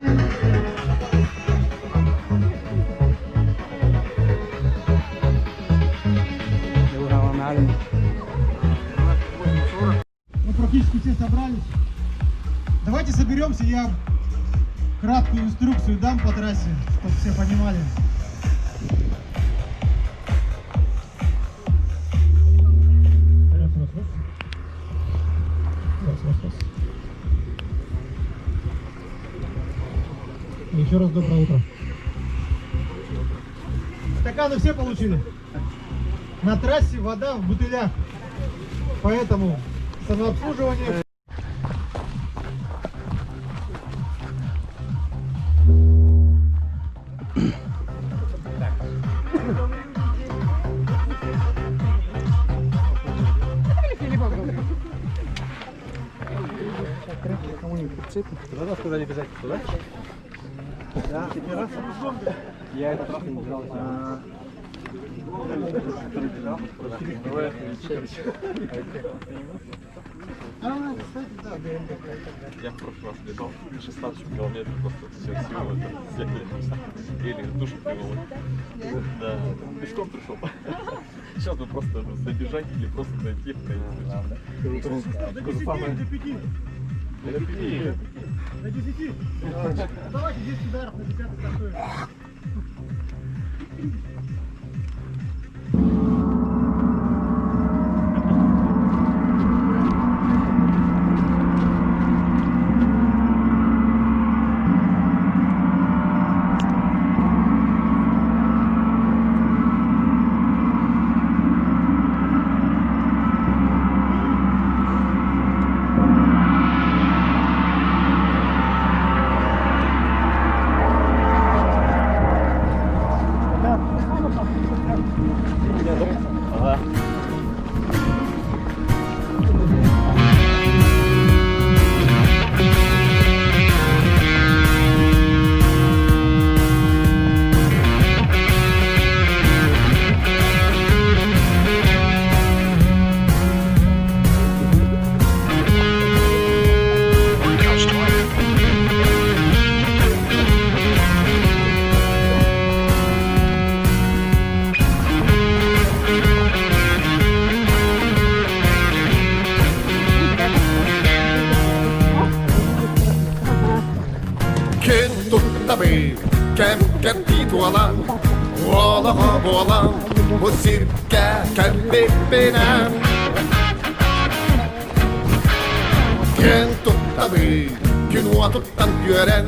Мы практически все собрались. Давайте соберемся, я краткую инструкцию дам по трассе, чтобы все понимали. Раз, раз, раз. Раз, раз, раз. Еще раз доброе утро. Стаканы все получили? На трассе вода в бутылях. Поэтому самообслуживание. Куда сказали бежать? Туда? Да. Я этот раз не бежал. А, кстати, да, Я в прошлый раз бежал 16 километров, просто все силы это съехали. Еле душу привело. Да, пешком пришел. Сейчас бы просто забежать или просто зайти в До 10 или до 5? До 5. До 10? Давайте 10 ударов на 10 стартуем. Күн туттабы, кэм кэрдии туолан, уолаҕа буолан, бу сиргэ кэлбиппинэн. Күн туттабы, күн уотуттан үөрэн,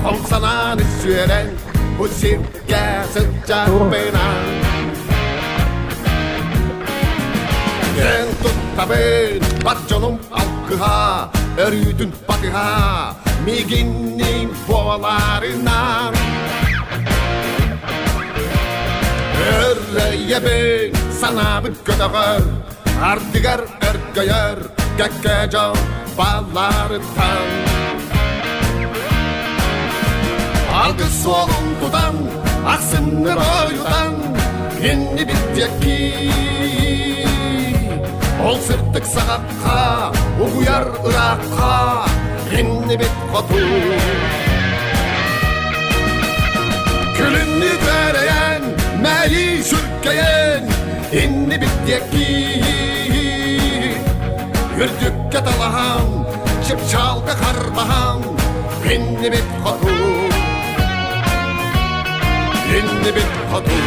хом санаан үссүөрэн, бу сиргэ сылдьарбынан. Күн туттабын, бар дьонум алгыһа, өрүүтүн батыһа, миигинниин буоларынан. Өрөйөбүн, санаабыт көтөҕөр, ардыгар өргөйөр, кэккэ дьон балларыттан. Алгыс суолун тутан, ахсынныр ойутан, иннибит диэки. Ол сырдык саҕахха, угуйар ыраахха, иннибит хоту. Күлүннү күөрэйэн, мэйии сүргэйэн, иннибит диэки. Үрдүккэ талаһан, чыпчаалга харбаһан, иннибит хоту. Иннибит хоту.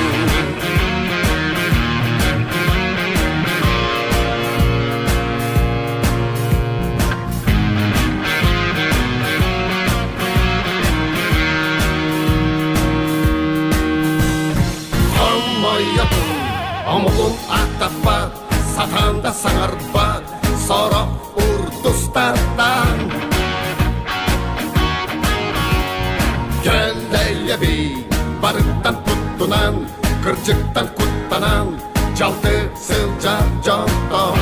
Хомойотун, омулун аттаппат, сатаан да саҥарбат, сорох урдустартан. Кэллэйэби барыттан туттунан, кырдьыктан куттанан, дьалты сылдьар дьонтон.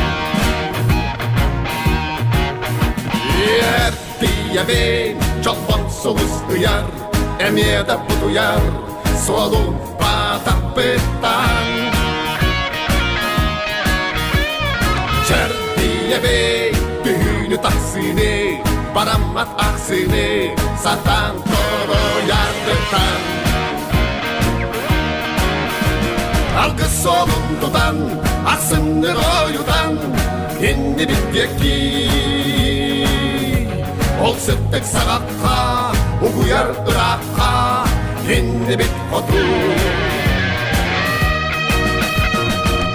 Иэрдийэбин чолбон сулус ыйар, эмиэ да бутуйар, суолун баатаппыттан. Чэрдийэбин түһүүнү тахсыыны, бараммат ахсыыны, сатаан. Ярдыктан Алгыс суолун тутан, ахсынны ойутан, иннибит диэки. Ол сыттык саҕахха, угуйар ыраахха, иннибит хоту.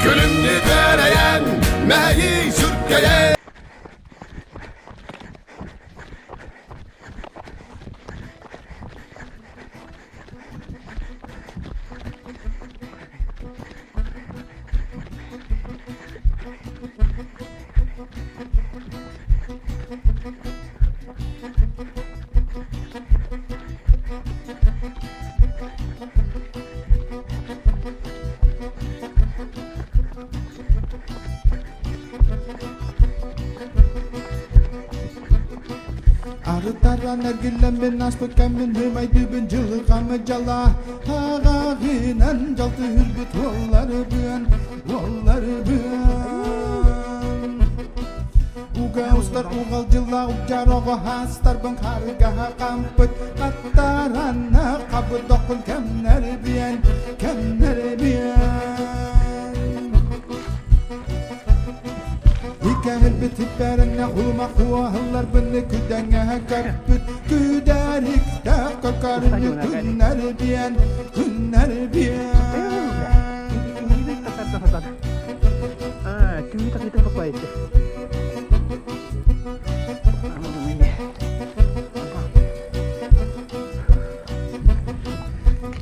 Күлүмнү күөрэйэн, мэһэйи сүргэйэн. Арытаран эргиллэммин ааспыт кэммин ымайдыыбын дьылҕамы дьала аҕаҕынан дьалты үрбүт уолларбын уолларбын Уга устар уҕал дьылла удьар оҕо хаастарбын харгаһа хампыт хаттаранна хабыдохпун кэмнэрбиэн кэмнэрбиэн Иккэһирбит иппэрэннэ улума хуаһылларбынны күдэҥэһэ көппүт күдэриктээх көкөрүнү күннэр биэн күннэр биэн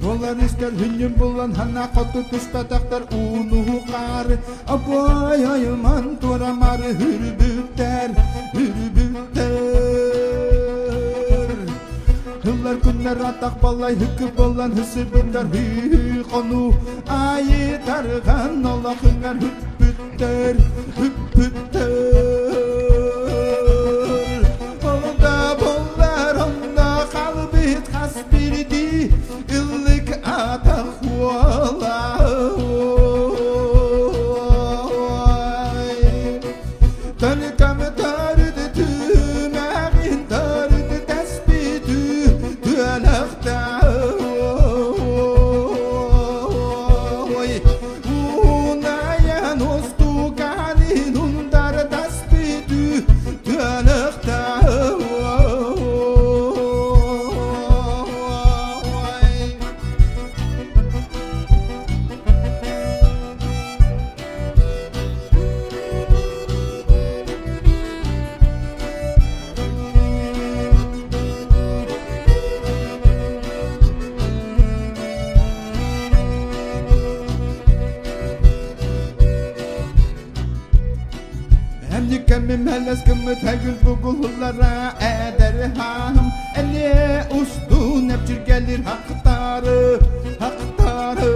Буолан истэр хүннүн булан хана хоту түспэтэхтэр ууну хаары Абай айыман туорамары хүрбүттэр хүрбүттэр Ыллар күннэр атах балай хыкы болан хысыбыттар хүү хону айы тарган олохыңар хүппүттэр хүппүттэр Олда боллар онно халбыт хас бирди ыллык атах уола Тönкөм төрүдү түмэҕин төрүдү тэспитү түөлэхтэй Унайан устуканин ундар таспитү түөлэхтэй Эмникэмим элэс гыммыт эгил бугуллара эдэр хаһым эле устун эпчиргелир хактары хактары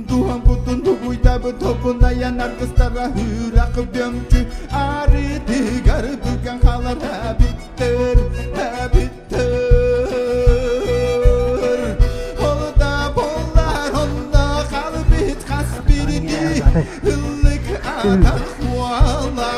Духан кутун дугуйдабы тобун аян аргыстара хүрак бөмчү арытыгар бүгэн халар хабиттер хабиттер Олда боллар онда халбит хас бирди ыллык атах уала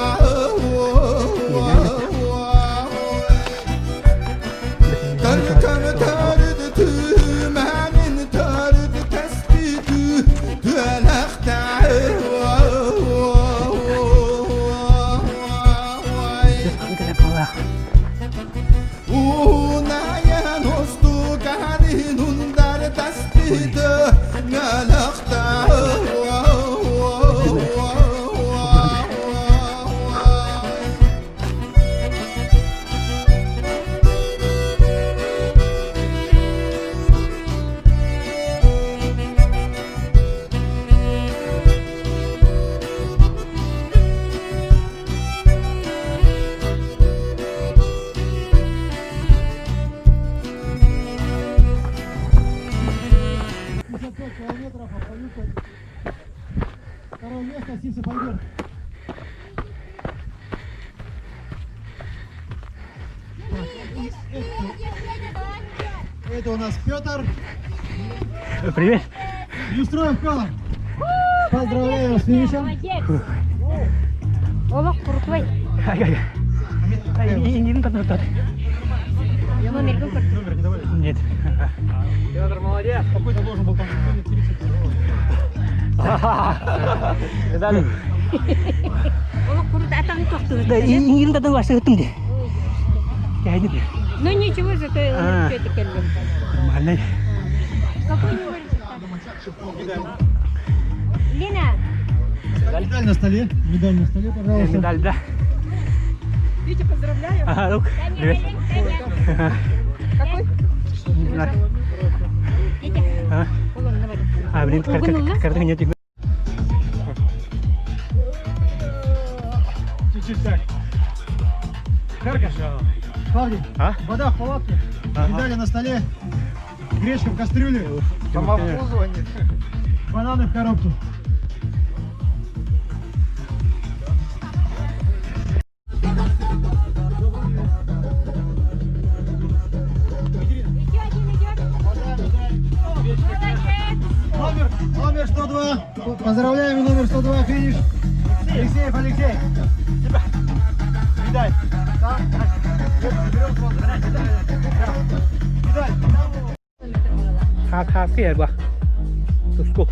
Километров абсолютно. Второе место Симсов Альберт. Это у нас Петр. Привет. Неустроев Петр. Поздравляю вас с финишем. Олох крутой. Ай, ай, ай. Номергын көрдүм. Номер не давали? Нет. Петр, молодец! Какой-то должен был там 30. Медали. Олох курут атаҕын тохтубут. Да, иҥин да ваша дии. Кэһэйдим. Ну ничего, зато А. все-таки кэллим. Нормально. Какой у него результат? Лена, Медаль на столе. Медаль на столе, пожалуйста. Медаль, да. Витя, поздравляю. Ага, ну, Таня, привет. Таня. Какой? Не знаю. Витя, А, улун, давай. а, блин, Угунула? карты нет. Чуть-чуть так. Харка. Клавдий, А? вода в палатке, Ага. медали на столе, гречка в кастрюле, бананы в коробке. Еще один идет. Молодец. Номер, номер 102. Поздравляем, номер 102, финиш. Алексеев Алексей. Тебя. Медаль. Там, заберем с вас. Медаль. Там. Хаа ба. Туску.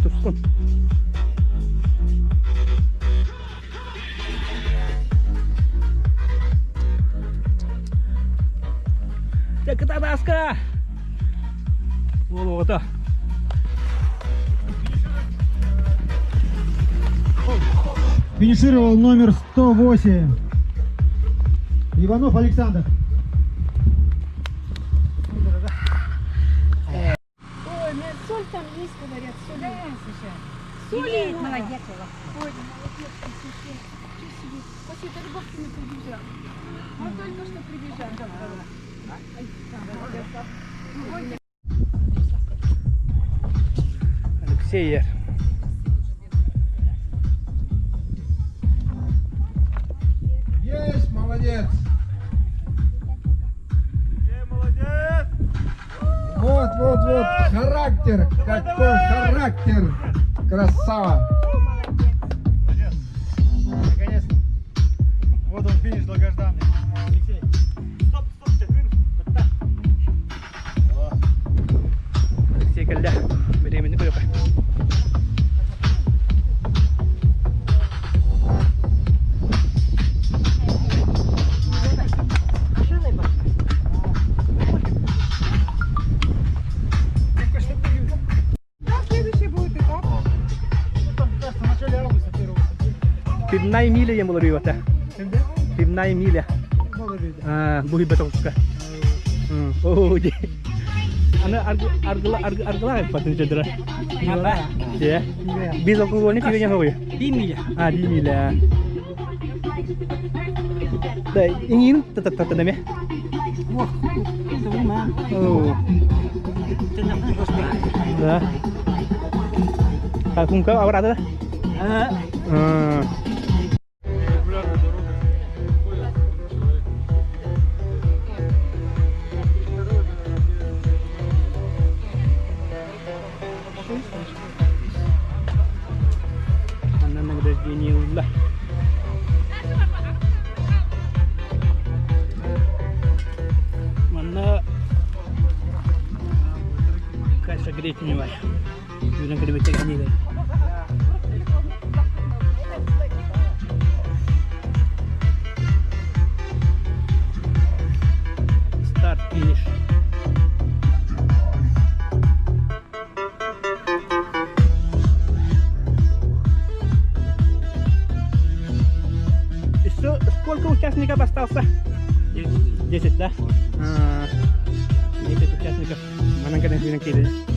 Туску. Дьэ, кытаатааска! Уол оҕото. Финишировал номер 108. Иванов Александр. Ой, у меня соль там есть, говорят, соль. Да, слушай. Соли Молодец, Ола. Ой, молодец, ты, слушай. Чё себе? После Торговкина прибежал. Он только что прибежал. Ай, да, Алексей. Есть, молодец! Молодец! Вот, вот, вот, характер, какой характер! Красава! Молодец. Наконец-то. Вот он финиш долгожданный. Алексей. Стоп, стоп, вот так. Алексей кэллэ. Беременный көрөкө. Да, следующий будет этап. Ну, там, кажется, в начале августа, 1 сентября. Пивная миля я буолар это. Пивная миля. А, буhi батовка. О, ди. Аны аргыла аргыла патын чедра. Иә. Безалкогольный пиво не могу. Ди миля. А, ди миля. Да, иңин та та та наме. О. Да. А кумка аврада? А. Регулярная дорога. Ходят человек. Второй, Ана награждение ула. Манна каша гречневая. Юран кырбетек аниле. Старт, финиш. Еще сколько участников остался? 10. 10, да? А, 10 участников. Манан кэлэн кэлэн.